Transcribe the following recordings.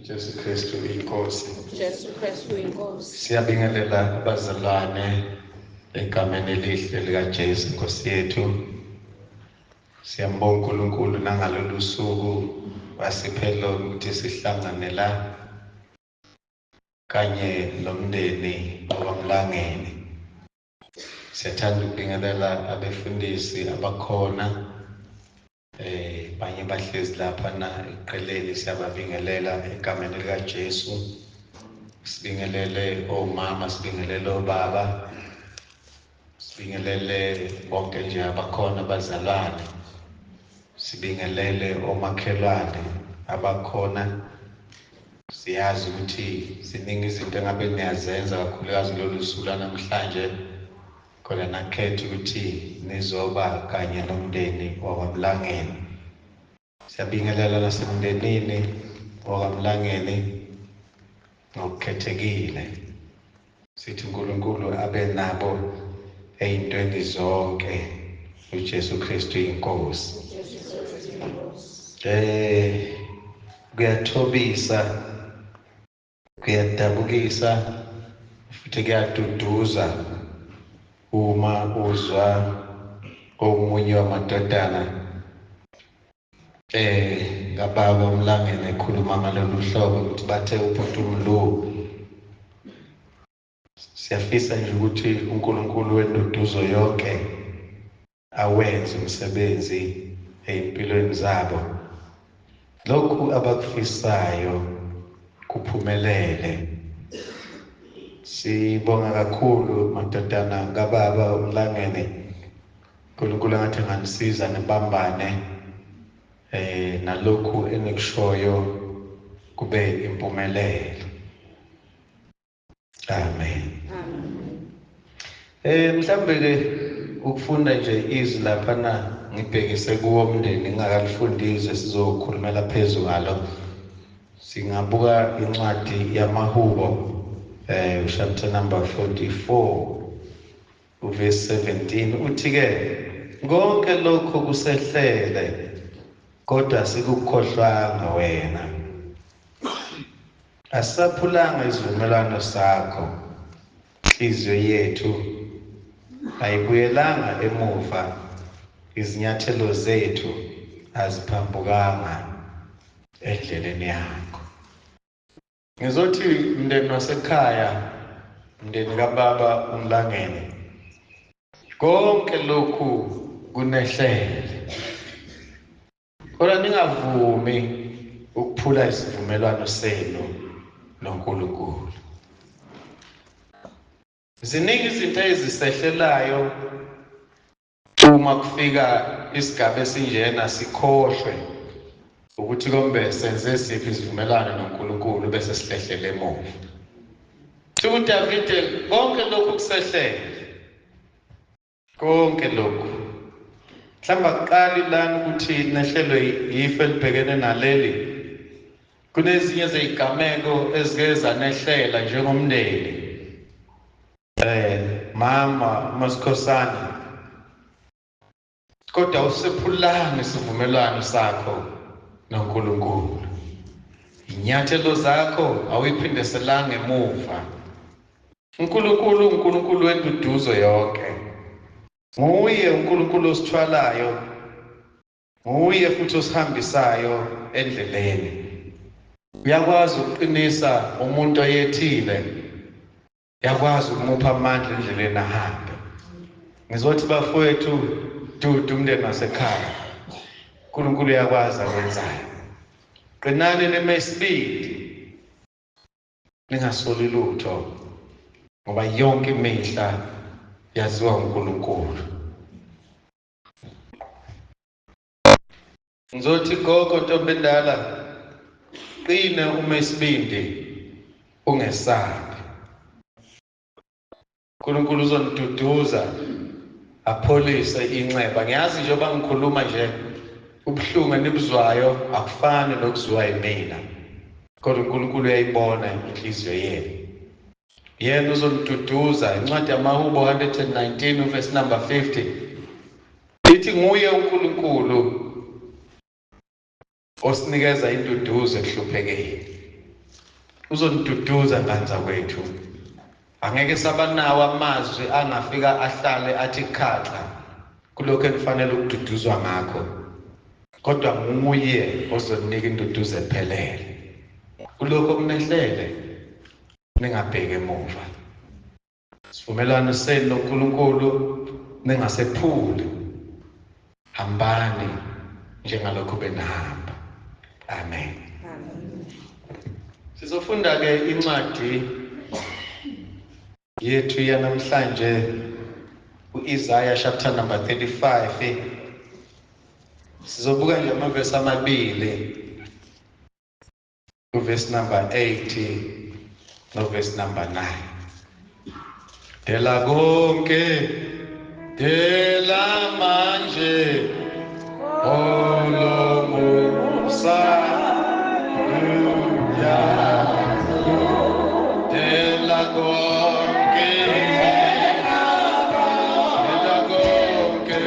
Jesu Kristu inkosi. Jesu Kristu inkosi. Siyabingelela abazalwane egameni elihle likaJesu Nkosi yethu. Siyambonga uNkulunkulu nangalolu suku wasiphe lona ukuthi sihlangane la kanye nomndeni wakwaMlangeni. Siyathanda ukubingelela abefundisi abakhona, banye bahlezi lapha na eqeleni, siyababingelela egameni likaJesu. Sibingelele omama, sibingelele obaba, sibingelele bonke nje abakhona abazalwane, sibingelele omakhelwane abakhona. Siyazi ukuthi ziningi izinto engabe niyazenza kakhulukazi kulolu suku lwanamhlanje, kodwa nakhetha ukuthi nizoba kanye nomndeni wakwaMlangeni. Siyabingelela nasemndenini wakwaMlangeni ngokukhethekile. Sithi uNkulunkulu abe nabo ey'ntweni zonke. uJesu Kristu inkosi. Kuyathobisa, kuyadabukisa futhi kuyaduduza uma uzwa omunye wamadodana ngababa uMlangeni ekhuluma ngalolu hlobo ukuthi bathe ubhuti uMlu. Siyafisa nje ukuthi uNkulunkulu wenduduzo yonke awenze umsebenzi ey'mpilweni zabo, lokhu abakufisayo kuphumelele. Sibonga kakhulu madodana kababa uMlangeni. uNkulunkulu angathi anganisiza nibambane, nalokhu enikushoyo kube impumelelo. Amen. Amen. Mhlambe ke ukufunda nje izwi lapha na ngibhekise kuwo umndeni ngingakalifundisi izwi sizokhulumela phezulu ngalo. Singabuka incwadi yamaHubo, chapter number 44 verse 17, uthi ke konke lokho kusehlele kodwa sikukhohlwanga wena, asaphulanga isivumelwano sakho, inhliziyo yethu ayibuyelanga emuva, izinyathelo zethu aziphambukanga endleleni yakho. Ngizothi mndeni wasekhaya, mndeni kababa uMlangeni, konke lokhu kunehlele, kodwa ningavumi ukuphula isivumelwano senu noNkulunkulu. Ziningi izinto ezisehlelayo uma kufika isigaba esinjena sikhohlwe ukuthi kombe senze siphi isivumelwano noNkulunkulu bese sihlehlele emuva. UDavide konke lokhu kusehlele, konke lokhu mhlawumbe akuqali lana ukuthi nehlelwe yifa elibhekene naleli. Kunezinye zezigameko ezike zanehlela njengomndeni, mama uMasikhosana, kodwa usephulanga isivumelwano sakho noNkulunkulu. Inyathelo zakho awuyiphindeselanga emuva. uNkulunkulu uNkulunkulu wenduduzo yonke, nguye uNkulunkulu osithwalayo, nguye futhi osihambisayo endleleni. Uyakwazi ukuqinisa umuntu oyethile, uyakwazi ukumupha amandla endleleni ahambe. Ngizothi bafowethu, dudu umndeni wasekhaya, uNkulunkulu uyakwazi akwenzayo. Qinani nime isibindi, ningasoli lutho, ngoba yonke imihla yaziwa uNkulunkulu. Ngizothi gogo ntombendala, qine ume isibindi, ungesabi. uNkulunkulu uzoniduduza apholise inxeba. Ngiyazi njengoba ngikhuluma nje ubuhlungu enibuzwayo akufani nokuzwa yimina, kodwa uNkulunkulu uyayibona inhliziyo yenu. Yena uzoniduduza. Incwadi yamaHubo 119 verse number 50 ithi nguye uNkulunkulu osinikeza induduzo ekuhluphekeni. Uzoniduduza ngane kwethu. Angeke sabanawo amazwi angafika ahlale athi khaxa kulokho enifanele ukududuzwa ngakho. Kodwa nguye ozonika induduzo ephelele. Kulokho kunehlele ningabheki emuva. Sivumelwano senu noNkulunkulu ningasephuli. Hambani njengalokho benihamba. Amen. Amen. Sizofunda ke incwadi yethu yanamhlanje uIsaiah chapter number 35. Sizobuka nje amavesi amabili, uverse number 8 no verse number 9. Dela konke, dela manje, olomusa dela konke, dela konke,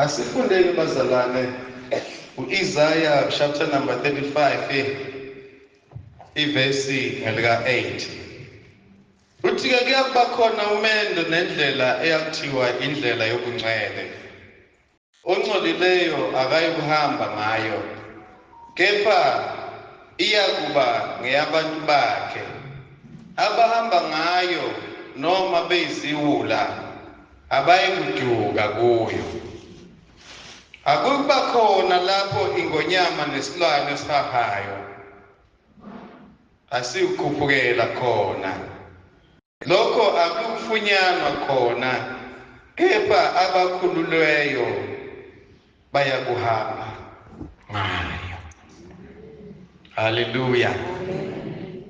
Asifundeni bazalwane uIsaiah chapter number 35 ivesi ngelika 8. Uthi ke kuyakuba khona umendo nendlela eyakuthiwa indlela yobungcwele. Ongcolileyo akayikuhamba ngayo, kepha iyakuba ngeyabantu bakhe. Abahamba ngayo noma beyiziwula abayikuduka kuyo. Akuba khona lapho ingonyama nesilwane esihahayo asikukhuphukela khona. Lokho akufunyanwa khona, kepha abakhululweyo bayakuhamba ngayo. Haleluya.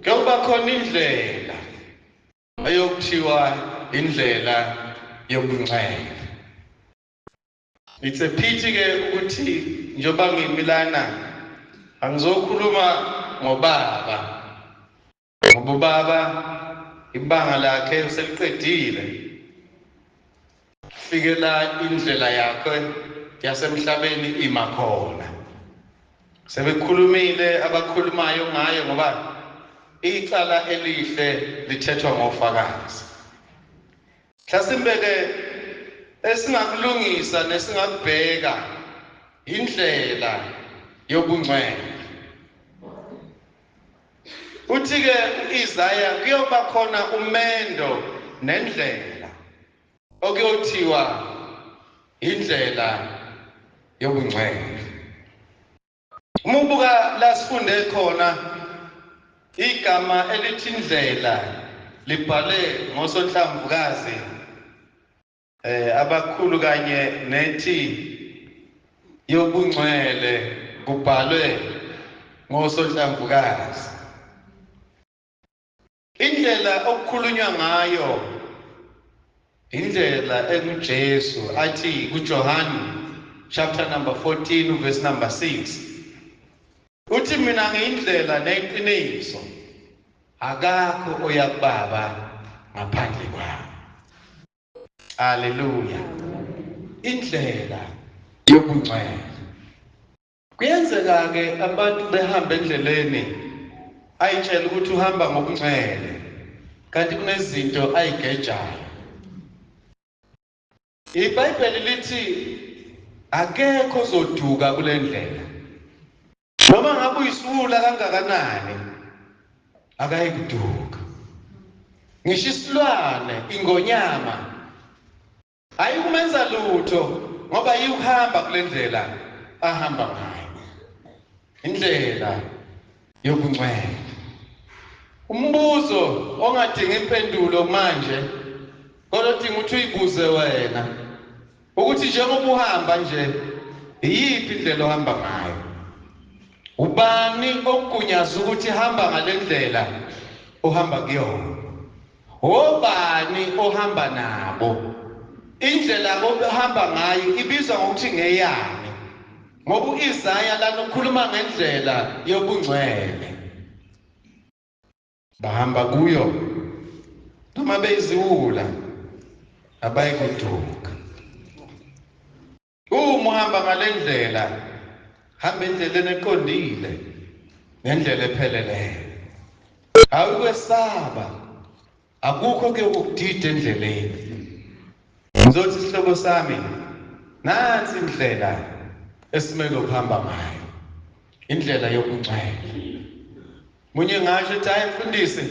Kuyoba khona indlela Okuyothiwa indlela yobungcwele. It's a pity ke ukuthi njengoba ngimilana angizokhuluma ngobaba, ngoba ubaba ibanga lakhe useliqedile, fikela indlela yakhe yasemhlabeni imakhona. Sebekhulumile abakhulumayo ngayo, ngoba icala elihle lithethwa ngofakazi. Mhlasimbe ke esingakulungisa nesingakubheka indlela yobungcwele. Uthi ke uIsaya kuyoba khona umendo nendlela okuyothiwa indlela yobungcwele. Uma ubuka la sifunde khona, igama elithi indlela libhale ngosonhlamvukazi abakhulu, kanye nethi yobungcwele kubhalwe ngosonhlamvukazi. Indlela okukhulunywa ngayo indlela enguJesu athi kuJohn chapter number 14 verse number 6, uthi mina ngiyindlela neqiniso, akakho oya kubaba ngaphandle kwami. Haleluya. Indlela yobungcwele. Kuyenzeka ke abantu behamba endleleni ayitshela ukuthi uhamba ngobungcwele, kanti kunezinto ayigejayo. IBhayibheli lithi akekho ozoduka kule ndlela, noma ngabe uyisiwula kangakanani akayikuduka. Ngisho isilwane ingonyama ayikumenza lutho, ngoba iyuhamba kule ndlela ahamba ngayo, indlela yobungcwele. Umbuzo ongadingi impendulo manje, kodwa udinga ukuthi uyibuze wena ukuthi njengoba uhamba nje, iyiphi indlela ohamba ngayo? Ubani okugunyaza ukuthi hamba ngale ndlela ohamba kuyona? Obani ohamba nabo? Indlela ohamba ngayo ibizwa ngokuthi ngeyani? Ngoba uIsaya lana ukhuluma ngendlela yobungcwele. Bahamba kuyo noma beyiziwula abayikuduka. Uma uhamba ngale ndlela, hamba endleleni eqondile nendlela epheleleyo. Awukwesaba, akukho ke ukudida endleleni. Ngizothi sihlobo sami, nansi indlela esimele ukuhamba ngayo, indlela yobungcwele. Munye ngasho ethi, hayi mfundisi,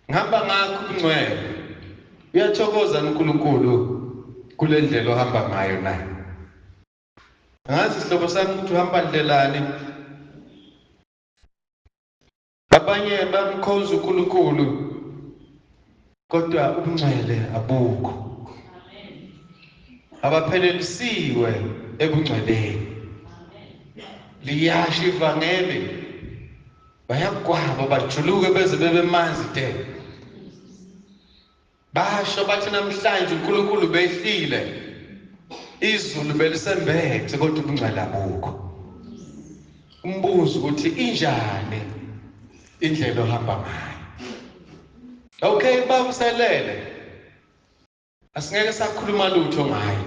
ngihamba ngakho ubungcwele. Uyathokoza uNkulunkulu kule ndlela ohamba ngayo na? Angazi sihlobo sami ukuthi uhamba ndlelani. Abanye bamkhonza uNkulunkulu kodwa ubungcwele abukho. Abaphelelisiwe ebungcweleni. Liyasho ivangeli, bayagwaba bajuluke beze bebe manzi te. Basho bathi namhlanje uNkulunkulu behlile, izulu belisembethe, kodwa ubungcwele abukho. Umbuzo ukuthi injani indlela ohamba ngayo? Okay, bakuselele, asingeke sakhuluma lutho ngayo.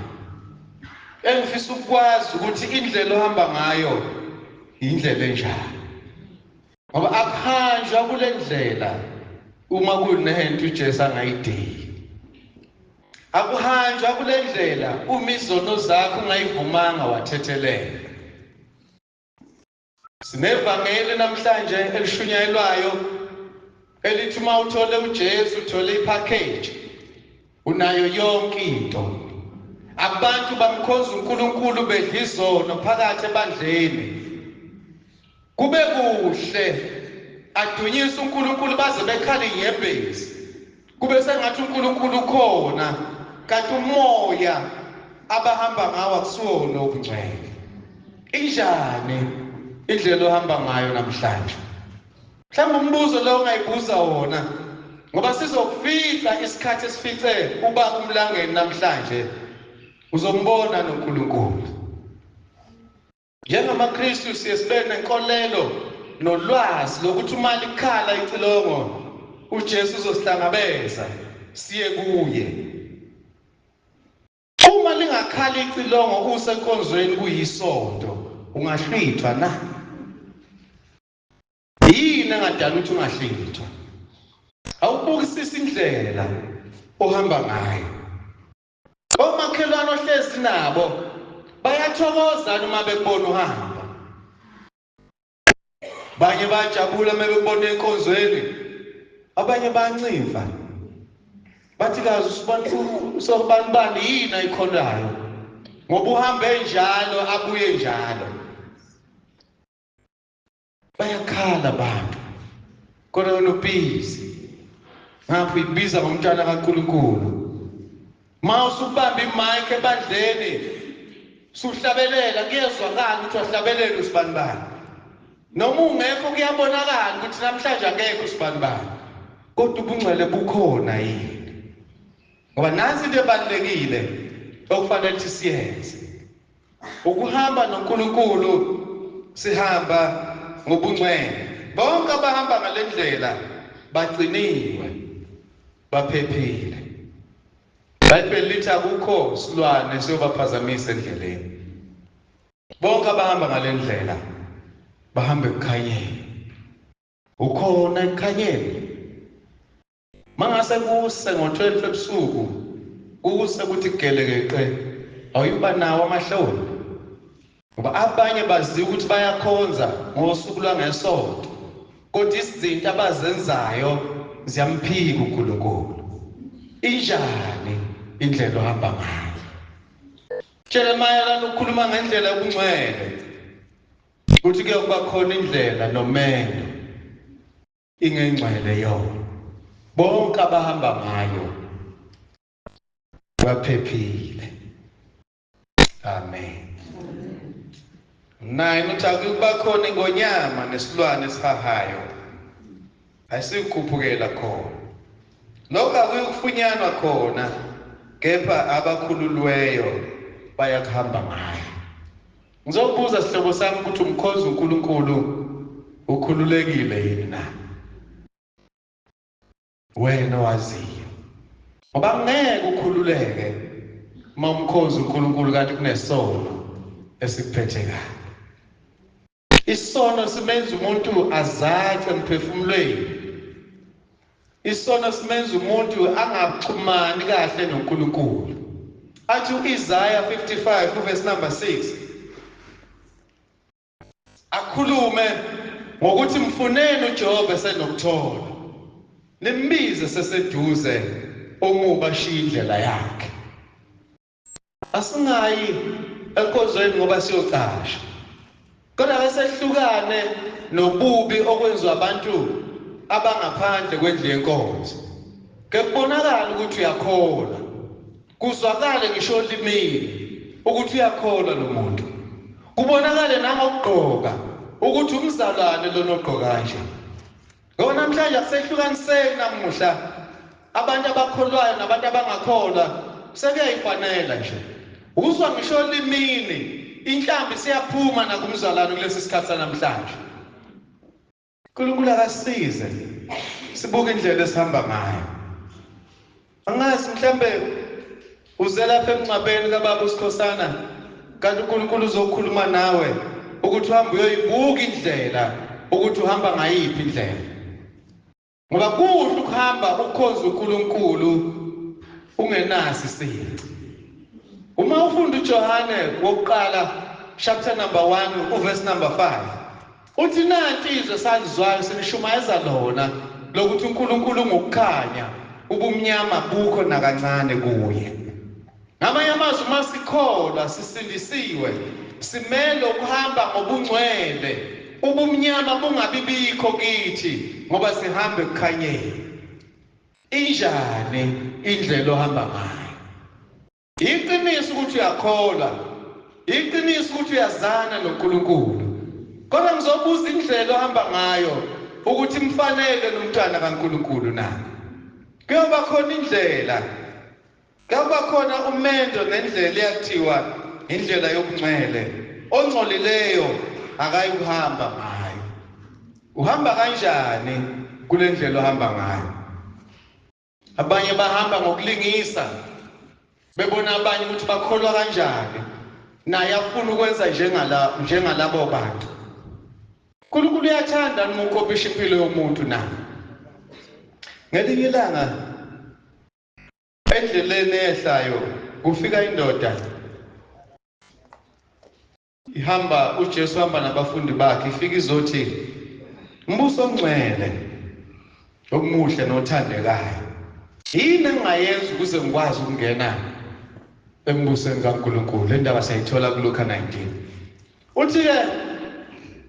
Engifisa ukwazi ukuthi indlela ohamba ngayo indlela enjani, ngoba akuhanjwa kule ndlela uma kunento uJesu angayidingi. Akuhanjwa kule ndlela uma izono zakho ungayivumanga wathethelela. Sinevangeli namhlanje elishunyayelwayo elithi uma uthole uJesu uthole ipackage, unayo yonke into. Abantu bamkhonza uNkulunkulu bedla izono phakathi ebandleni, kube kuhle, adunyise uNkulunkulu baze bekhala inyembezi, kube sengathi uNkulunkulu ukhona, kanti umoya abahamba ngawo akusiwona obungcwele. Injani indlela ohamba ngayo namhlanje? Mhlawumbe umbuzo lo ongayibuza wona Ngoba sizokufica isikhathi esifice uba umlangeni namhlanje, uzombona noNkulunkulu. NjengamaKristu siye sibe nenkolelo nolwazi lokuthi uma likhala icilongo uJesu uzosihlangabeza siye kuye. Uma lingakhala icilongo usenkonzweni kuyisonto, ungahlwithwa na? Yini engadala ukuthi ungahlwithwa? Awubukisisa indlela ohamba ngayo. Omakhelwane ohlezi nabo bayathokoza noma bekubona uhamba. Banye bayajabula uma bekubona enkonzweni, abanye bayanciva. Bathi kazi usibani bani yini ayikholwayo, ngoba uhambe njalo abuye njalo. Bayakhala abantu, kodwa wena ubhizi ngapho uyibiza ngomntwana kaNkulunkulu. Ma usubamba imic ebandleni suhlabelela, kuyezwakala ukuthi wahlabelela usibani bani, noma ungekho kuyabonakala ukuthi namhlanje akekho usibani bani, kodwa ubungcwele bukhona yini? Ngoba nansi into ebalulekile okufanele ukuthi siyenze, ukuhamba noNkulunkulu sihamba ngobungcwele. Bonke abahamba ngalendlela bagciniwe, baphephile. IBhayibheli lithi akukho silwane siyobaphazamisa endleleni. Bonke abahamba ngalendlela bahamba ekukhanyeni. Ukhona ekukhanyeni. Mangase kuse ngo-12 ebusuku, kuse kuthi gelekeqe, awuyuba nawo amahloni. Ngoba abanye baziwa ukuthi bayakhonza ngosuku lwangesonto, kodwa izinto abazenzayo ziyamphika uNkulunkulu. Injani indlela ohamba ngayo? Jeremiah lana ukhuluma ngendlela yobungcwele, ukuthi kuyokuba khona indlela nomendo ingengcwele yona, bonke abahamba ngayo baphephile. Amen. 9 uthi akuba khona ingonyama nesilwane esihahayo, ayisikukhuphukela khona, lokho akuyifunyanwa khona, kepha abakhululweyo bayakuhamba ngayo. Ngizokubuza sihlobo sami ukuthi umkhonzi uNkulunkulu ukhululekile yini na? Wena waziyo, ngoba ngeke ukhululeke uma umkhonzi uNkulunkulu kanti kunesono esikuphethe kabi. Isono simenza umuntu azace emphefumulweni. Isono simenza umuntu angaxhumani kahle noNkulunkulu. Athi uIsaiah 55 verse number 6 akhulume ngokuthi mfuneni uJehova esenokuthola, nimbize seseduze, omubi ashiye indlela yakhe. Asingayi enkonzweni ngoba siyocasha, kodwa ke sehlukane nobubi okwenziwa abantu abangaphandle kwendlu yenkonzo. Ke kubonakala ukuthi uyakholwa, kuzwakale ngisho olimini ukuthi uyakholwa lo muntu, kubonakale nangokugqoka ukuthi umzalwane lona ogqoka kanje. Ngoba namhlanje akusehlukaniseki namuhla abantu abakholwayo nabantu abangakholwa, sekuyayifanela nje. Uzwa ngisho olimini inhlambi siyaphuma nakumzalwane kulesi sikhathi sanamhlanje. uNkulunkulu akasize sibuke indlela esihamba ngayo. Angazi mhlambe uze lapha emngcwabeni kababa uSikhosana, kanti uNkulunkulu uzokhuluma nawe ukuthi uhambe uyoyibuka indlela, ukuthi uhamba ngayiphi indlela. Ngoba kuhle ukuhamba ukhonza uNkulunkulu ungenaso isici. Uma ufunda uJohane wokuqala chapter number 1 uverse number 5, uthi nanti izwe salizwayo sinishumayeza lona lokuthi uNkulunkulu ungukukhanya, ubumnyama bukho nakancane kuye. Ngamanye amazwi, uma sikholwa sisindisiwe, simele ukuhamba ngobungcwele, ubumnyama bungabi bikho kithi ngoba sihamba ekukhanyeni. Injani indlela ohamba ngayo? Iqiniso ukuthi uyakholwa, iqiniso ukuthi uyazana noNkulunkulu, kodwa ngizobuza indlela ohamba ngayo ukuthi imfanele nomntwana kaNkulunkulu na? Kuyoba khona indlela, kuyoba khona umendo nendlela eyakuthiwa indlela yobungcwele. Ongcolileyo akayikuhamba ngayo. Uhamba kanjani kule ndlela ohamba ngayo? Abanye bahamba ngokulingisa, bebona abanye ukuthi bakholwa kanjani, naye afuna ukwenza njengalabo bantu. uNkulunkulu uyathanda noma ukopisha impilo yomuntu na? Ngelinye ilanga endleleni eyehlayo kufika indoda ihamba, uJesu hamba nabafundi bakhe, ifika izothi umbuso ongcwele omuhle nothandekayo, yini engingayenza ukuze ngikwazi ukungena embusweni kaNkulunkulu? Le ndaba siyayithola kuLuka 19. Uthi-ke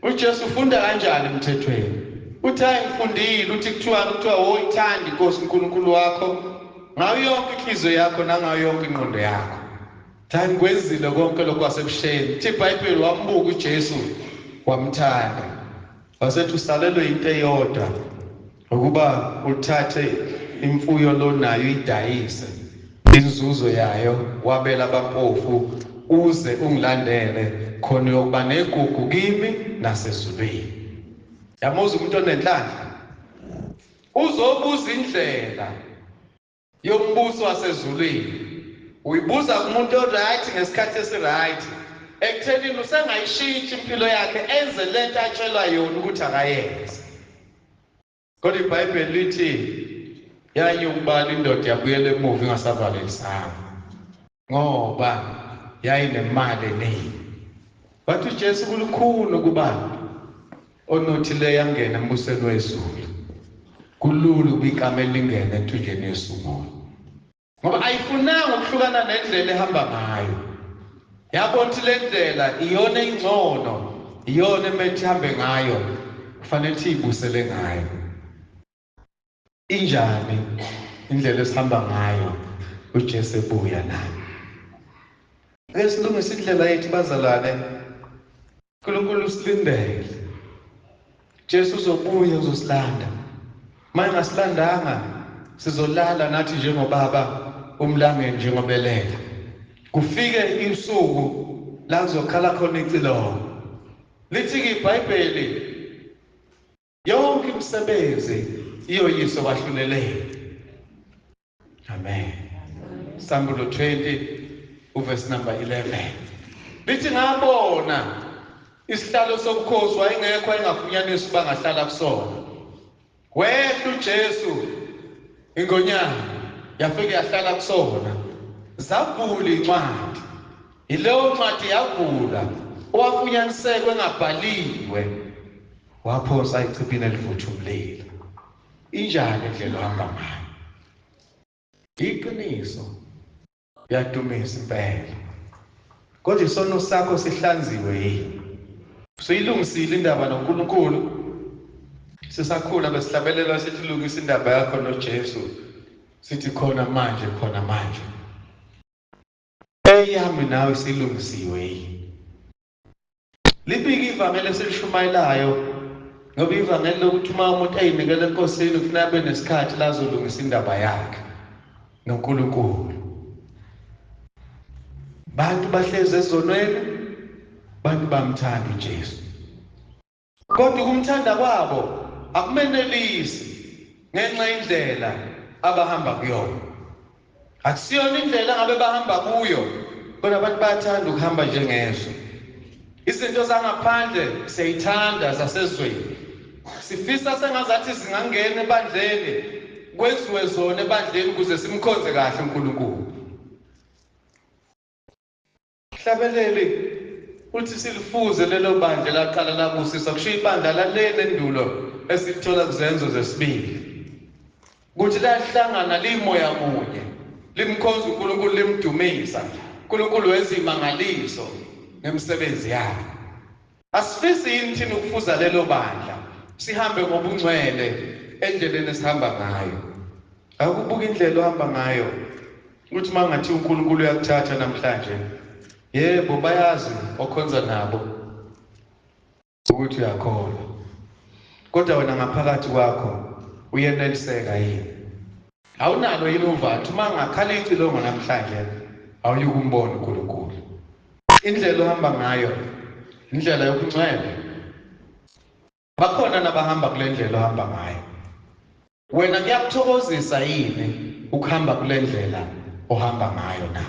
uJesu ufunda kanjani emthethweni? Uthi hayi ngifundile. Uthi kuthiwani? Kuthiwa woyithanda iNkosi uNkulunkulu wakho ngayo yonke inhliziyo yakho nangayo yonke ingqondo yakho. Hayi ngikwenzile konke lokhu kwasebusheni. Uthi iBhayibheli wambuka uJesu wamthanda, wasethi usalelwe into eyodwa, ukuba uthathe imfuyo lonayo uyidayise, inzuzo yayo wabela abampofu, uze ungilandele, khona uyokuba negugu kimi nasezulwini. Yamuza umuntu onenhlanhla uzobuza indlela yombuso wasezulwini, uyibuza kumuntu oright ngesikhathi esiright, ekuthenini usengayishintshi impilo yakhe enze lento atshelwa yona ukuthi akayenze. Kodwa iBhayibheli lithi yanyukubala indoda yabuyela emuva ingasavalelisanga, ngoba yayinemali eningi. Wathi uJesu kulukhuni ukuba onothileyo angene embusweni wezulu, kulula ukuba ikamela lingene ethunjeni yesungulu, ngoba ayifunanga ukuhlukana nendlela ehamba ngayo. Yabona ukuthi le ndlela iyona engcono, iyona emele ihambe ngayo, kufanele ukuthi ibusele ngayo. Injani indlela esihamba ngayo uJesu ebuya nayo? Ake silungise indlela yethu bazalwane. uNkulunkulu usilindele. Jesu uzobuya uzosilanda. Uma engasilandanga sizolala nathi njengobaba umlangeni njengobelela. Kufike usuku la kuzokhala khona icilongo. Lithi-ke iBhayibheli yonke imisebenzi iyoyiswa kwahluleleni. Amen. Sambulo 20 uverse number 11. Lithi ngabona isihlalo sobukhosi wayengekho engafunyaniswa uba ngahlala kusona. Wehla uJesu ingonyama yafike yahlala kusona. Zavula incwadi. Yileyo ncwadi yavula owafunyaniseka engabhaliwe waphonsa echibini elivutha umlilo. Injani indlela ohamba ngayo? Iqiniso uyadumisa impela, kodwa isono sakho sihlanziwe yini? Usuyilungisile indaba noNkulunkulu? Sisakhula besihlabelela sithi lungisa indaba yakho noJesu, sithi khona manje, khona manje. Eyami nawe silungisiwe yini? Libike ivangeli esilishumayelayo, ngoba ivangeli lokuthi uma umuntu eyinikela eNkosini kufuneka abe nesikhathi la azolungisa indaba yakhe noNkulunkulu. Bantu bahlezi ezonweni, bantu bamthanda uJesu, kodwa ukumthanda kwabo akumenelisi ngenxa indlela abahamba kuyona. Akusiyona indlela ngabe bahamba kuyo, kodwa abantu bayathanda ukuhamba njengezwe. Izinto zangaphandle siyayithanda zasezweni, sifisa sengazathi zingangena ebandleni, kwenziwe zona ebandleni ukuze simkhonze kahle uNkulunkulu. Hlabeleli uthi silifuze lelo bandla laqala labusiswa, kusho ibandla laleli endulo esilithola kuzenzo zesibili, ukuthi lahlangana limoya munye limkhonza uNkulunkulu, limdumisa uNkulunkulu, wenza imangaliso ngemisebenzi yakhe. Asifisi yini thina ukufuza lelo bandla, sihambe ngobungcwele endleleni esihamba ngayo? Akubuka indlela ohamba ngayo, ukuthi uma ngathi uNkulunkulu uyakuthatha namhlanje, yebo bayazi okhonza nabo ukuthi uyakholwa, kodwa wena ngaphakathi kwakho uyeneliseka yini? Awunalo yini uvathu uma ngakhala icilongo namhlanje awuyukumbona uNkulunkulu. Indlela ohamba ngayo indlela yobungcwele. Bakhona nabahamba kule ndlela ohamba ngayo. Wena kuyakuthokozisa yini ukuhamba kule ndlela ohamba ngayo na?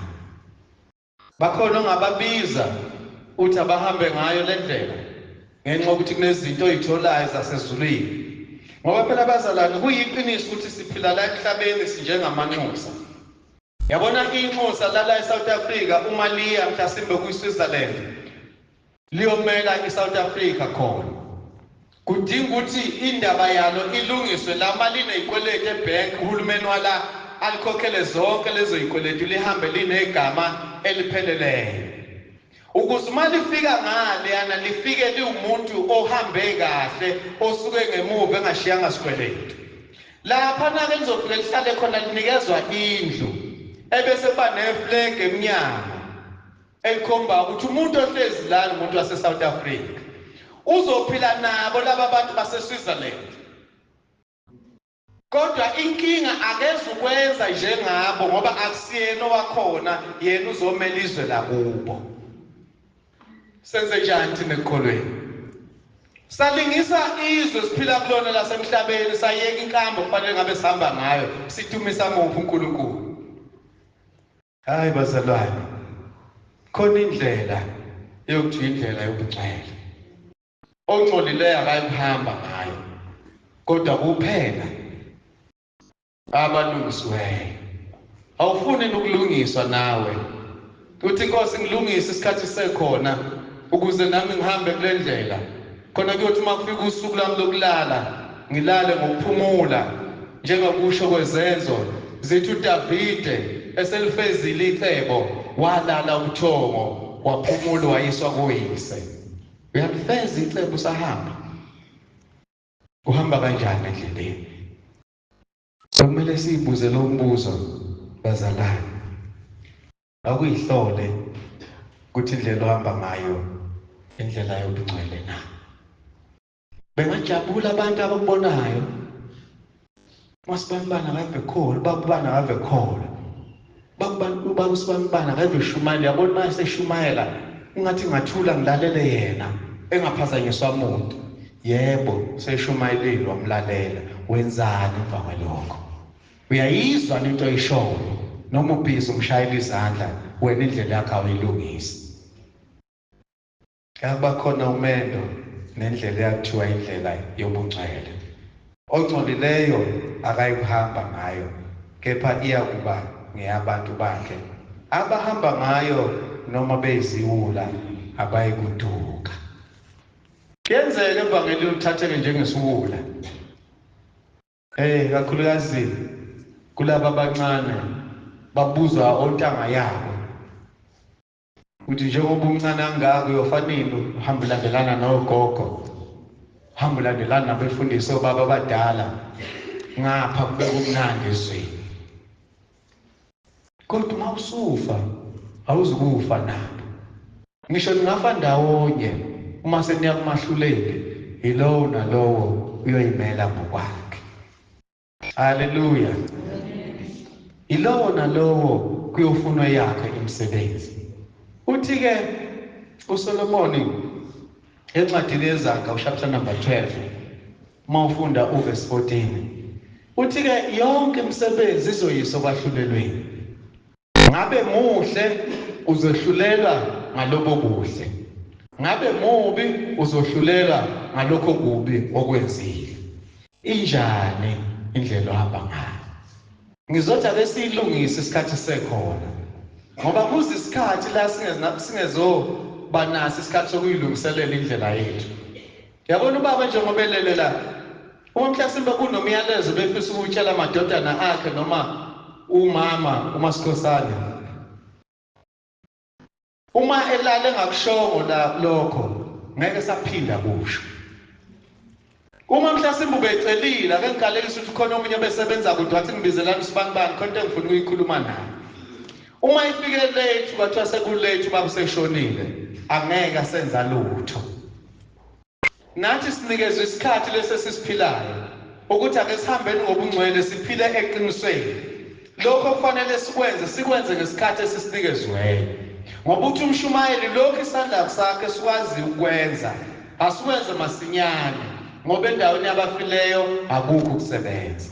Bakhona ongababiza uthi abahambe ngayo le ndlela ngenxa yokuthi kunezinto oyitholayo zasezulwini. Ngoba phela bazalwane kuyiqiniso ukuthi siphila la emhlabeni sinjengamanxusa. Yabona inxusa lala eSouth Africa uma liya mhlasimbe kuyiSwitzerland liyomela iSouth Africa khona. Kudinga ukuthi indaba yalo ilungiswe la mali nezikweletu ebank uhulumeni wala alikhokhele zonke lezo zikweletu lihambe linegama elipheleleyo. Ukuze uma lifika ngale yana lifike liwumuntu ohambe kahle osuke ngemuva engashiyanga sikweletu. Lapha nake lizofike lihlale khona linikezwa indlu ebese kuba neflag emnyango elikhomba ukuthi umuntu ohlezi lana umuntu wase South Africa. Uzophila nabo laba bantu base Switzerland. Kodwa inkinga akezukwenza njengabo ngoba akusiyena owakhona, yena uzomela izwe lakubo. Senze njani thina ekukholweni? Salingisa izwe siphila kulona lasemhlabeni, sayeka inkambo kufanele ngabe sihamba ngayo, sidumisa muphi uNkulunkulu? Hayi bazalwane, khona indlela yokuthi indlela yobungcwele. Ongcolileyo akayikuhamba ngayo, kodwa kuphela abalungisiweyo. Awufuni ukulungiswa nawe? Uthi Nkosi ngilungise isikhathi sekhona ukuze nami ngihambe kule ndlela. Khona kuyothi uma kufika usuku lami lokulala ngilale ngokuphumula njengokusho kwezenzo zithi uDavide eselifezile icebo walala ubuthongo waphumula wayiswa kuyise. Uyalifeza icebo usahamba. Uhamba kanjani endleleni? Kumele siyibuze lo mbuzo bazalwane. Akuyihlole ukuthi indlela ohamba ngayo indlela yobungcwele na. Bengajabula abantu abakubonayo. Masibanibana akave khona, bakubana akave khona. Bakubantu bakusibanibana akave shumayela, yabona uma eseshumayela ungathi ngathula ngilalele yena engaphazanyiswa muntu. Yebo, seshumayelile wamlalela, wenzani emva kwalokho? Uyayizwa into oyishoyo noma ubhizi umshayela izandla wena indlela yakho awuyilungisi. Kuba khona umendo nendlela eyakuthiwa indlela yobungcwele. Ongcolileyo akayikuhamba ngayo, kepha iyakuba ngeyabantu bakhe. Abahamba ngayo noma beyiziwula abayikuduka. Kuyenzeka evangelini uthatheke njengesiwula. Kakhulukazi kulaba abancane babuzwa ontanga yabo. Uthi njengoba umncane kangaka uyofanele uhambe ulandelana nogogo, uhambe ulandelana nabefundisi obaba abadala, ngapha kube kumnandi ezweni. Kodwa uma usufa awuzukufa nabo. Ngisho ningafa ndawonye uma seniya kumahluleli, yilowo nalowo uyoyimela ngokwakhe. Haleluya. Yilowo nalowo kuyofunwa yakhe imisebenzi. Uthi ke uSolomoni encwadini yeZaga uchapter number 12 uma ufunda uverse 14 uthi ke yonke imisebenzi izoyiswa kwahlulelweni. Ngabe muhle uzohlulelwa ngalobo buhle, ngabe mubi uzohlulelwa ngalokho kubi okwenzile. Injani indlela ohamba ngayo? Ngizothi ake siyilungise isikhathi sekhona, ngoba kuze isikhathi la singezoba naso isikhathi sokuyilungiselela indlela yethu. Yabona ubaba njengoba elele la, uma mhlasimbe kunomyalezo befisa ukutshela amadodana akhe noma umama uMasikhosana, uma elale engakushongo la lokho ngeke saphinda kusho. Uma mhlasimbe ubecelile ake ngikalekise ukuthi khona omunye obesebenza kude wathi ngibizelani usibanibani khona into engifuna ukuyikhuluma naye. Uma ifike late kwathiwa sekulate ubaba useshonile, angeke asenza lutho. Nathi sinikezwe isikhathi lesi esisiphilayo ukuthi ake sihambeni ngobungcwele siphile eqinisweni. Lokho kufanele sikwenze, sikwenze ngesikhathi esisinikezweyo. Ngoba uthi umshumayeli lokhu isandla sakhe sikwazi ukwenza, asikwenze masinyane, ngoba endaweni yabafileyo akukho ukusebenza.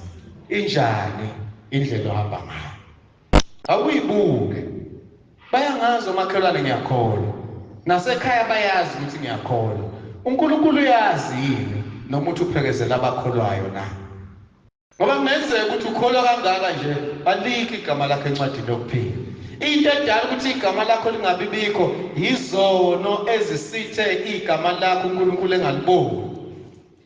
Injani indlela ohamba ngayo? Awuyibuke. Bayangazi omakhelwane ngiyakholwa, nasekhaya bayazi ukuthi ngiyakholwa. uNkulunkulu uyazi yini noma uthi uphekezela abakholwayo na? Ngoba kungenzeka ukuthi ukholwa kangaka nje alikho igama lakho encwadini yokuphila. Into edala ukuthi igama lakho lingabi bikho yizono ezisithe igama lakho uNkulunkulu engaliboni.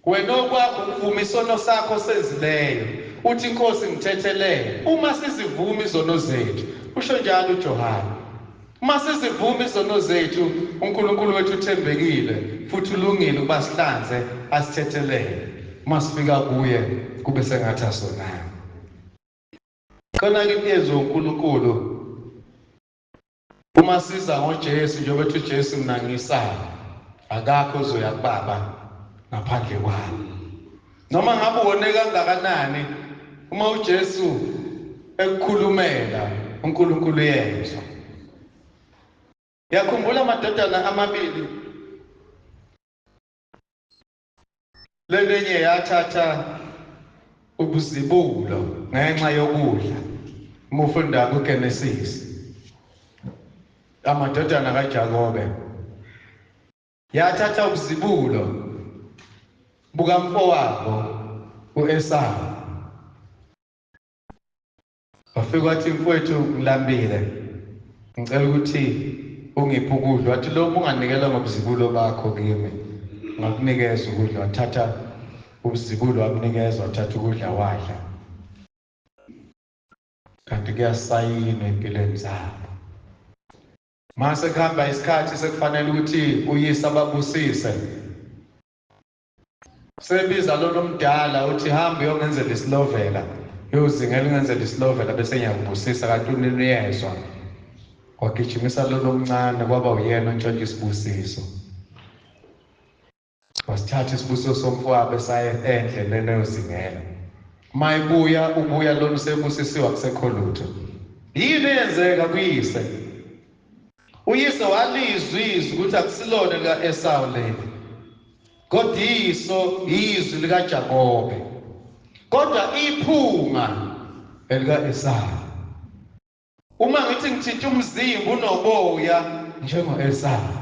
Wena okwakho ukuvuma isono sakho senzileyo, uthi inkosi ngithethelele. Uma sizivuma izono zethu, usho njalo uJohane, uma sizivuma izono zethu, uNkulunkulu wethu uthembekile futhi ulungile ukuba sihlanze asithethelele. Uma sifika kuye kube sengathi asonanga. Khona-ke into uNkulunkulu uma siza ngoJesu, njengoba ethi uJesu mina ngisala, akakho ozoya kubaba ngaphandle kwami. Noma ngabe wone kangakanani, uma uJesu ekukhulumela uNkulunkulu uyezwa. Yakhumbula amadodana amabili, lenye yathatha ubuzibulo ngenxa yokudla. Uma ufunda kuGenesis, amadodana kaJakobe yathatha ubuzibulo bukamfowabo uEsawu. Wafika wathi, mfowethu ngilambile, ngicela ukuthi ungiphe ukudla. Wathi lo unganikela ngobuzibulo bakho kimi, ngakunikeza ukudla. Wathatha ubuzibulo wamnikeza, wathatha ukudla wadla. Kanti kuyasayinwa empilweni zabo. Mase kuhamba isikhathi sekufanele ukuthi uyise ababusise. Sebiza lona omdala uthi hamba uyongenzela isilovela, uyozingela ungenzela isilovela bese ngiyakubusisa. Kanti unini uyezwa. Wagijimisa lona omncane kwaba uyena ontshontsha isibusiso. Wasithatha isibusiso somfowabo saye endleleni eyozingela. Uma ebuya ubuya lona usebusisiwe, akusekho lutho. Yini eyenzeka kuyise? Uyise walizwa izwi ukuthi akusilona lika-Esawu leli, kodwa iso izwi likaJakobe, kodwa iphunga elika-Esawu. Uma ngithi ngithinta umzimba unoboya njengo-Esawu.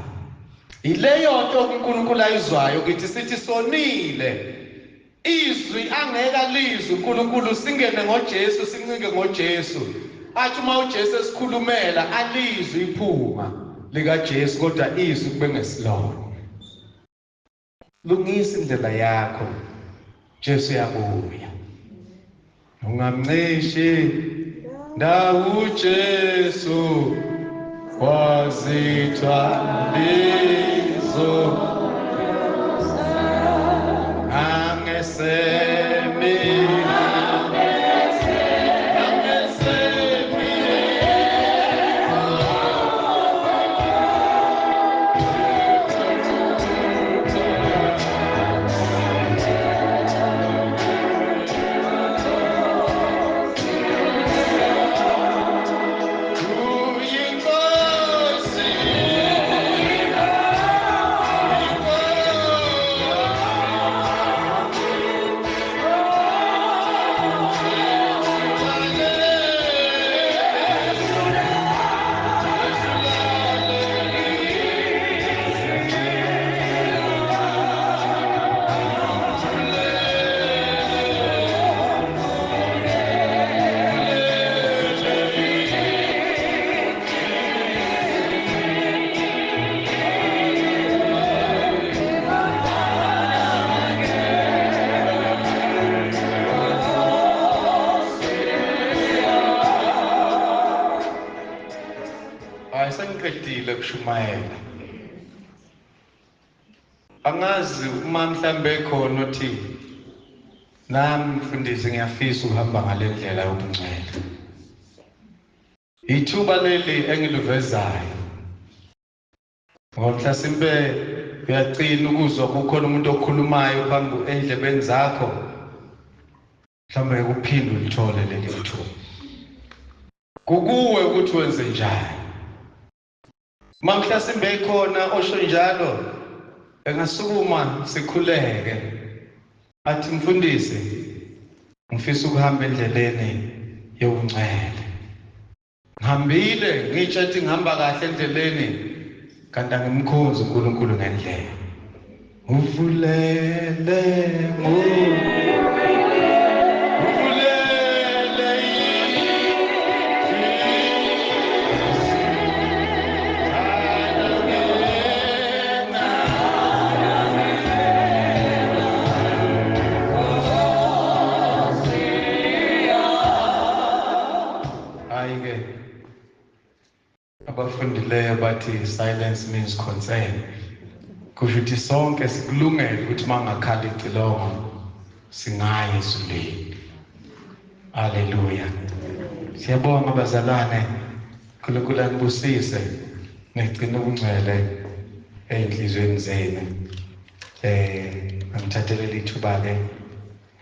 Yileyo nto uNkulunkulu ayizwayo kithi, sithi sonile. Izwi angeke alizwe uNkulunkulu, singene ngoJesu, sincike ngoJesu. Athi uma uJesu esikhulumela alizwe iphunga likaJesu, kodwa izwi kube ngesilona. Lungisa indlela yakho, Jesu uyabuya. Ungamncishi ndawo uJesu wazithwalizo angesemi kushumayela. Angazi uma mhlambe khona uthi nami mfundisi ngiyafisa ukuhamba ngale ndlela yobungcwele. Ithuba leli engiluvezayo, ngoba mhlasimpe uyacina ukuzwa kukhona umuntu okhulumayo phambi endlebeni zakho, mhlawumbe ukuphinde ulithole leli thuba. Kukuwe ukuthi wenze njani. Mamhlasimbe ikhona osho njalo, engasukuma sikhuleke athi mfundisi ngifisa ukuhamba endleleni yobungcwele. Ngihambile ngitsho ethi ngihamba kahle endleleni kanti angimkhonzi uNkulunkulu ngendlela. Uvulele abafundileyo bathi silence means consent. Kusho ukuthi sonke sikulungele ukuthi mangakhala icilongo singaye ezulwini. Haleluya. Siyabonga bazalwane. uNkulunkulu anibusise nigcine ubungcwele ey'nhliziyweni zenu. Angithathelele ithuba-ke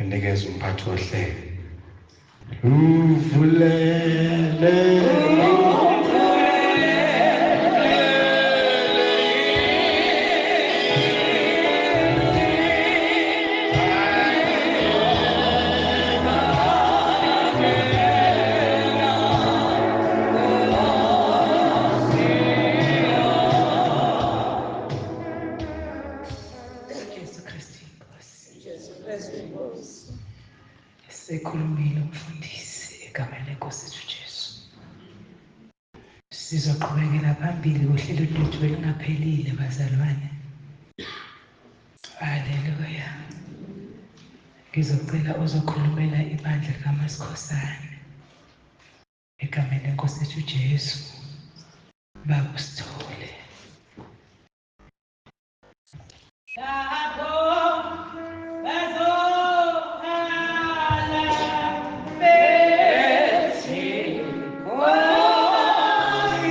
nginikeze umphathi wohlelo. Uvulele Sekhulumile umfundisi egameni lenkosi yethu Jesu. Sizoqhubekela phambili kuhlelo lwethu elingaphelile bazalwane. Haleluya. Ngizocela ozokhulumela ibandla likaMasikhosana egameni lenkosi yethu Jesu. Baba Sithole. Lapho bazokhala bethi Nkosi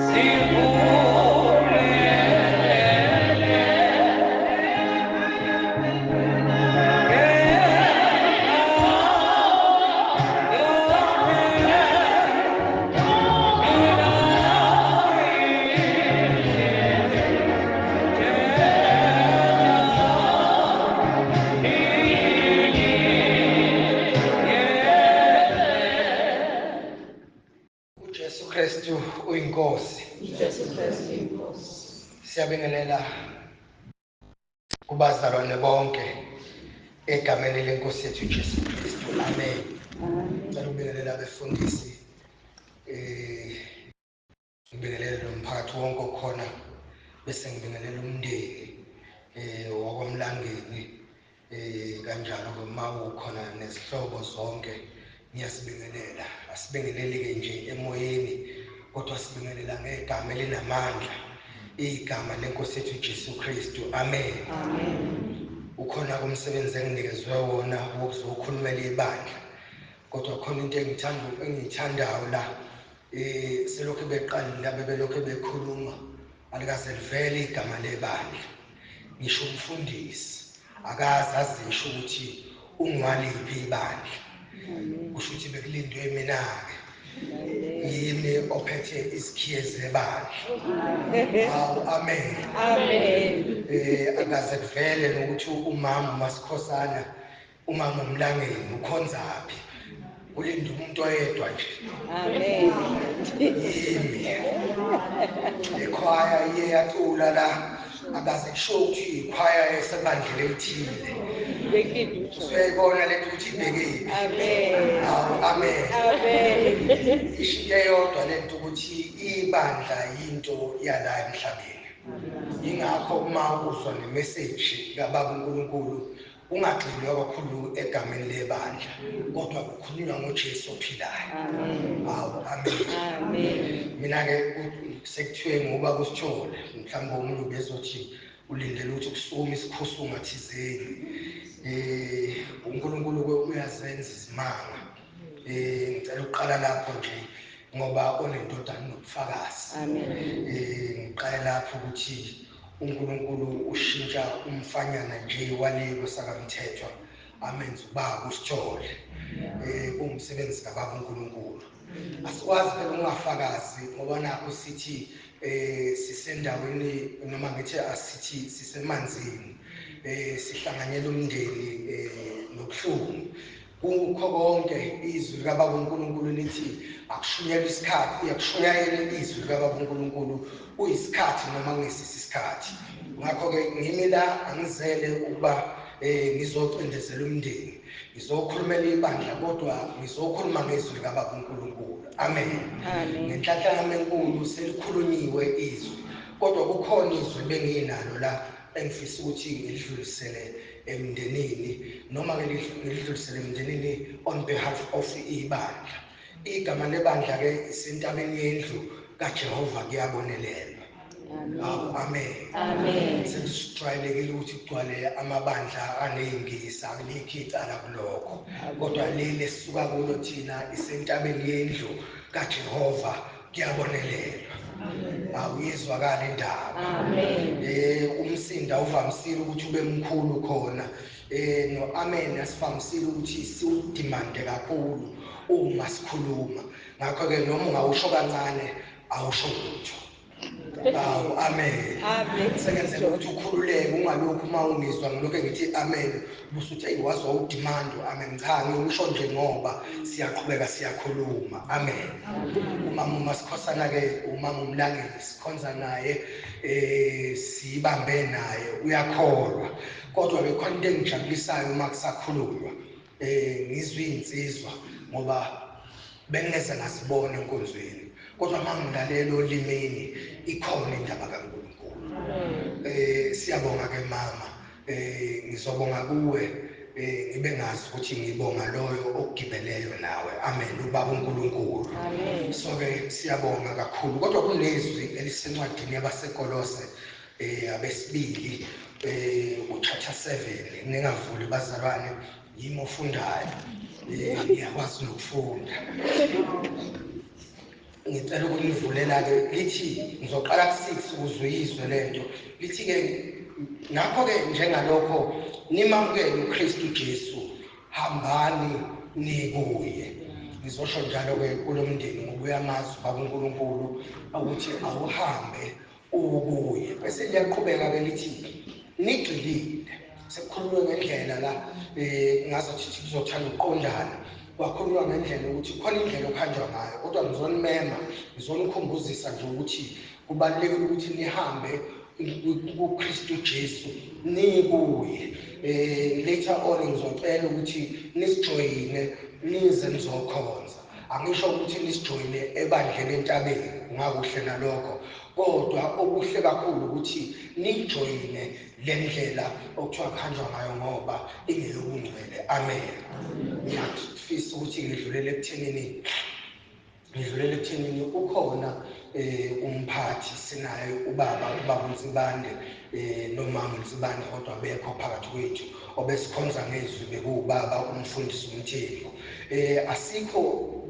sivulele uJesu Kristu uyinkosi. Jesu Kristu inkosi. Siyabingelela kubazalwane bonke egameni lenkosi yethu Jesu Kristu. Amen. Ngicela ukubingelela abefundisi, ngibingelele nomphakathi wonke okhona, bese ngibingelela umndeni wakwaMlangeni, kanjalo ke uma ukhona nezihlobo zonke ngiyasibingelela. Asibingeleli-ke nje emoyeni, kodwa sibingelela ngegama elinamandla, igama lenkosi yethu Jesu Kristu. Amen. Amen. Ukhona kumsebenzi enginikezwe wona wokuzokhulumela ibandla, kodwa khona into engiyithandayo la, selokhu beqalile laba belokhu bekhuluma alikaze livele igama lebandla. Ngisho umfundisi akaze azisho ukuthi ungwaliphi ibandla. Kusho ukuthi bekulindwe mina-ke, yimi ophethe izikhiye zebandla. Awu, amen. Amen. Akaze kuvele nokuthi umama uMasikhosana, umama uMlangeni ukhonzaphi. Ulinde umuntu oyedwa nje. Amen. Yimi. Lekhwaya iye yacula la, akaze kusho ukuthi ikhwaya esebandleni elithile. Usuyayibona le nto ukuthi ibhekephi. Amen. Awu, amen. Amen. Isho eyodwa le nto ukuthi ibandla yinto yala emhlabeni. Ingakho uma uzwa nemessage kaBaba uNkulunkulu ungagxilwa kakhulu egameni lebandla, kodwa kukhulunywa ngoJesu ophilayo. Amen. Awu, amen. Amen. Mina ke sekuthiwe ngoba kusithole, mhlawumbe omunye ubezothi ulindele ukuthi kusukume isikhusunga thizeni. uNkulunkulu ke uyazenza izimanga. Ngicela ukuqala lapho nje ngoba onendodana unobufakazi. Amen. Ngiqale lapho ukuthi uNkulunkulu ushintsha umfanyana nje wale kwesakamthethwa amenze ubaba uSithole. Kuwumsebenzi kaBaba uNkulunkulu. Asikwazi phela ukungafakazi ngoba nakho sithi sisendaweni, noma ngithi asithi sisemanzini, sihlanganyela umndeni nobuhlungu. Kukho konke izwi likaBaba uNkulunkulu lithi akushunyelwa isikhathi, uyakushunyayela izwi likaBaba uNkulunkulu kuyisikhathi noma kungesisi isikhathi. Ngakho-ke ngimi la, angizele ukuba ngizocindezela umndeni, ngizokhulumela ibandla, kodwa ngizokhuluma ngezwi likaBaba uNkulunkulu. Amen. Ngenhlanhla yami enkulu selikhulunyiwe izwi, kodwa kukhona izwi benginalo la engifisa ukuthi ngilidlulisele emndenini, noma ngilidlulisele emndenini on behalf of ibandla. Igama lebandla ke isentabeni yendlu kaJehova kuyabonelelwa. Amen. Amen. Sesijwayelekile ukuthi kugcwale amabandla aney'ngisi, alikho icala kulokho, kodwa leli esisuka kulo thina isentabeni yendlu kaJehova kuyabonelelwa. Awuyizwakala indaba. Amen. Umsindo awuvamisile ukuthi ube mkhulu khona. No amen asivamisile ukuthi siwudimande kakhulu uma sikhuluma. Ngakho-ke noma ungawusho kancane awusho lutho. Awu, amen. Amen. Sengenzela ukuthi ukhululeke, ungalokhu uma ungizwa ngilokhu ngithi amen ubusuthi eyi wazwa udemand amen. Cha, ngisho nje ngoba siyaqhubeka siyakhuluma. Amen. Umama uMasikhosana ke, umama uMlangeni sikhonza naye, sibambe naye, uyakholwa. Kodwa ke khona into engijabulisayo uma kusakhulunywa, ngizwe insizwa ngoba bengeze ngasibona enkonzweni, kodwa mangilalela olimini ikhona indaba kaNkulunkulu. Siyabonga ke mama, ngizobonga kuwe, ngibe ngazi ukuthi ngibonga loyo okugibeleyo nawe. Amen. UBaba uNkulunkulu. Amen. So ke siyabonga kakhulu. Kodwa kunezwi elisencwadini yabaseKolose, abesibili, uchapter 7. Ningavuli bazalwane, yimi ofundayo, ngiyakwazi nokufunda. Ngicela ukunivulela ke, lithi ngizoqala ku-6 ukuze uyizwe lento. Lithi ke ngakho ke njengalokho nimamukele uKristu Jesu, hambani nikuye. Ngizosho njalo ke kulomndeni ngoba uyamazi uBaba uNkulunkulu ukuthi awuhambe ukuye. Bese liyaqhubeka ke lithi nigxilile. Sekukhulunywa ngendlela la, ngazathi kuzothanda ukuqondana. Kwakhulunywa ngendlela ukuthi khona indlela okuhanjwa ngayo, kodwa ngizonimema, ngizonikhumbuzisa nje ukuthi kubalulekile ukuthi nihambe kuKristu Jesu nikuye. Later on ngizocela ukuthi nisijoyine nize nizokhonza. Angisho ukuthi nisijoyine ebandleni entabeni, kungakuhle nalokho, kodwa okuhle kakhulu ukuthi nijoyine le ndlela okuthiwa kuhanjwa ngayo ngoba ingeyobungcwele. Amen. Ngiyafisa ukuthi ngidlulele ekuthenini ukhona umphathi, sinaye ubaba uNsibande, nomama uNsibande, kodwa bekho phakathi kwethu obesikhonza ngezwi bekuwubaba umfundisi uMthembu. Asikho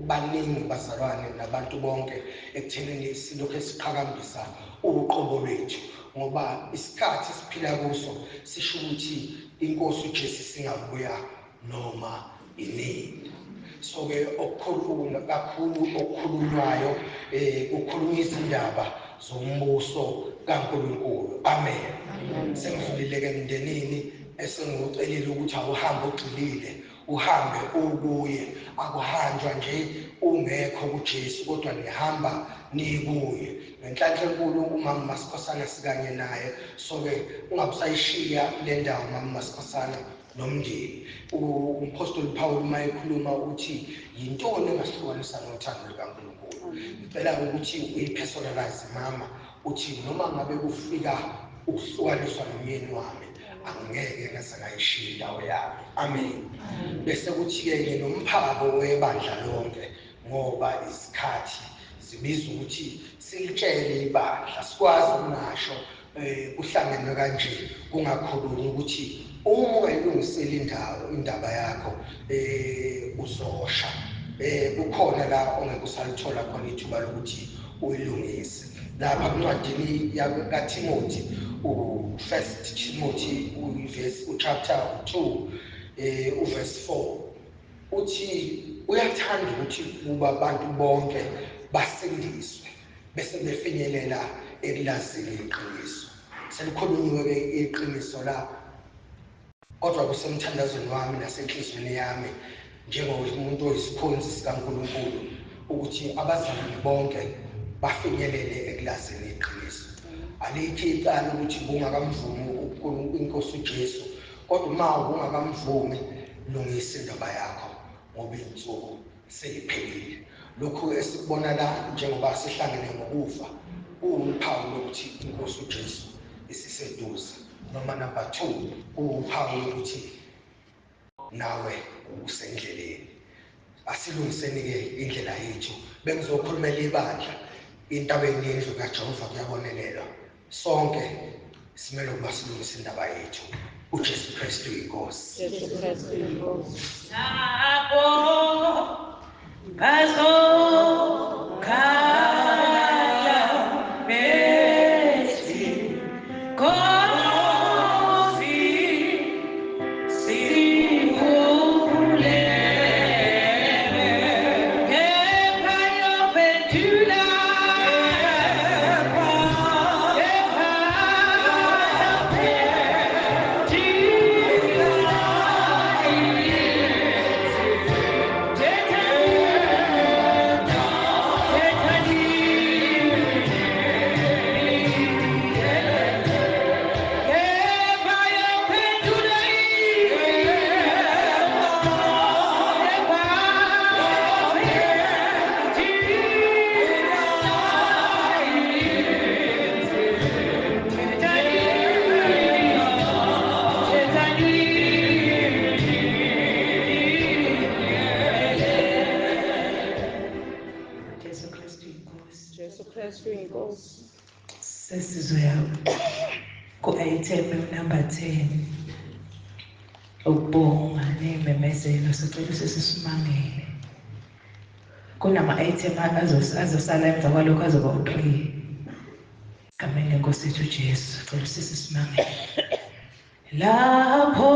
baningi bazalwane nabantu bonke ekuthenini silokhu esiqhakambisa uqobo lwethu, ngoba isikhathi esiphila kuso sisho ukuthi inkosi uJesu singabuya noma inini. So ke okukhulu kakhulu okukhulunywayo, kukhulunywa izindaba zombuso kaNkulunkulu. Amen. Sengidlulile ke emndenini esengiwucelile ukuthi awuhambe ugxilile, uhambe ukuye. Akuhanjwa nje ungekho kuJesu, kodwa nihamba nikuye. Ngenhlanhla enkulu umama Masikhosana sikanye naye, so ke ungabusayishiya le ndawo mama Masikhosana nomndeni. Umpostoli Paul uma ekhuluma uthi yintoni engasihlukanisa nothando lukaNkulunkulu. Ngicela ukuthi uyipersonalize mama, uthi noma ngabe kufika ukuhlukaniswa nomyeni wami, angeke ngeze ngayishiya indawo yami. Amen. Bese kuthi-ke nomphako webandla lonke, ngoba isikhathi zibiza ukuthi silitshele ibandla, sikwazi ukungasho kuhlangenwe kanje kungakhulumi ukuthi uma ungayilungiseli indawo indaba yakho uzosha. Kukhona la ongeke usalithola khona ithuba lokuthi uyilungise. Lapha kuncwadini kaTimothy, u-First Timothy, uverse uchapter 2, Uverse 4 uthi uyathanda ukuthi kuba abantu bonke basindiswe bese befinyelela ekulazini iqiniso. Selikhulunyiwe ke iqiniso la, kodwa kusemthandazweni wami nasenhliziyweni yami njengomuntu oyisikhonzi sikaNkulunkulu ukuthi abazalwane bonke bafinyelele ekulazini iqiniso. Alikho icala ukuthi bungakamvumi inkosi uJesu, kodwa uma ungakamvumi lungisa indaba yakho ngoba insuku seyiphelile. Lokhu esikubona la njengoba sihlangene ngokufa kuwuphawu lokuthi inkosi uJesu isiseduze, noma number 2 kuwuphawu lokuthi nawe usendleleni. Asilungiseni ke indlela yethu. Bengizokhulumela ibandla intabeni yendlu kaJehova kuyabonelelwa. Sonke simele ukuba silungise indaba yethu. uJesu Kristu inkosi. Jesu Kristu inkosi. Nabo bazokhala bethi Nkosi sikhulele, kepha yophendula, kepha yophendula Jesu Kristu inkosi. Jesu Kristu inkosi. Sesizoya ku-item number 10, ukubonga ney'memezelo. Sicela sesisimangele kunama-item azosala emva kwalokho azoba u-3. Gameni lenkosi yethu uJesu, cela sesisimangele lapho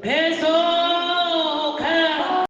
bezo